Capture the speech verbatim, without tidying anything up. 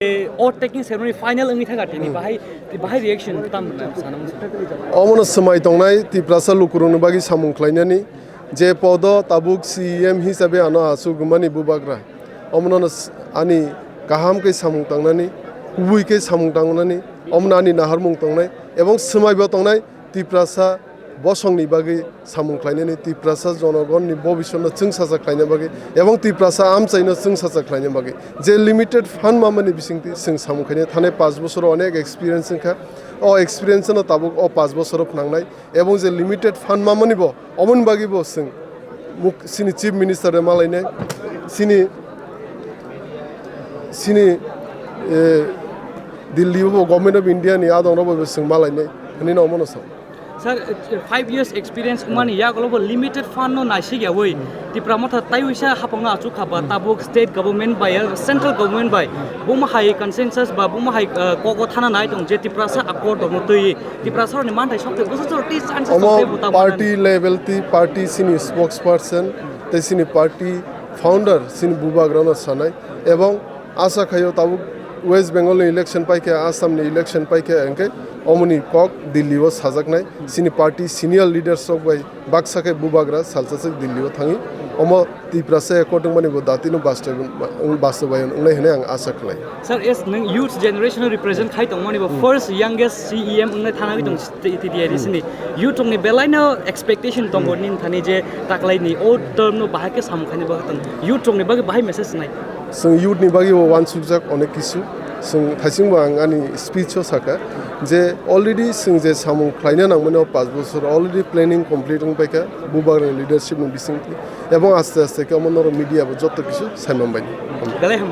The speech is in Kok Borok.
Eh, oath taking ceremony final wngwi thangkha tini, hmm, bahai, bahai reaction tam sana mungsa. Omono swmai tongnai Tiprasa lukurokni bagwi samung khlainani, je podo tabuk C E M hisabe ano asugumani bubagra. Omono s-, ani kaham khe samung tangnani, kubui khe samung tangnani, omono ani naharmung tongnai, ebong swmaibo tongnai Tiprasa bosongni bagwi samung khlainani, Tiprasa jonogonni bobiswtno chwngsacha khlaina bagwi, ebong Tiprasa amchaino chwngsacha khlaina bagwi. Je limited fund mamani bisingtwi chwng samung khaina thanai panch bosoro onek experience wngkha. O experience no tabuk o panch bosoro phnangnai, ebong je limited fund mamani bo, oboni bagwi bo chwng muk-, chini Chief Minister bai malainai, chini, chini, eh, Delhi o bo Government of India ni adong rok bai bo chwng malainai, hinwi no omono sao. Sir, eh, five years experience wngmani yagulo bo limited fund no naisik yawi Tipra Motha taiwisa hapangno achuk kha ba, hmm, tabuk state government bai, eh, central government bai buma hai consensus ba buma hai, eh, kok o thana nai tong je Tiprasa accord rok no twi Tiprasa rok ni manthai sok te bwswk chwng twi chance. Omo sok te bo tamo party nani level twi party chini spokesperson tei chini party founder chini bubagrano sanai, ebong asa khaio tabuk West Bengal ni election paikha, Assam ni election paikha, hwnkhe omoni kok Delhi o sajaknai. Chini party senior leaders rok bai baksa khe bubagra salsa se Delhi o thangwi omo Tiprasa accord wngmani bo datino bastob-, bastobayon wngnai hwnwi ang asa khlai. Sir, as nwng youth generation no represent khai tongmani bo, hmm, first youngest C E M wngnai thangwi tong, hmm, T T D I ni sini. Youth rokni belai no expectation tongo, hmm, nini thani je taklaini o term no bahai khe samung khaini bagwi tong. Youth rokni bagwi bahai message nai. Chwng youth ni bagwi bo uansukjak onek kisu. Chwng thaisingbo ang ani speech o sakha je already chwng je samung khlaina nangmani o panch bosor already planning complete wng paikha bubagrani leadership ni bisingtwi, ebong aste aste khe omo norok media bo joto kisu saiman bai. Belai hambai.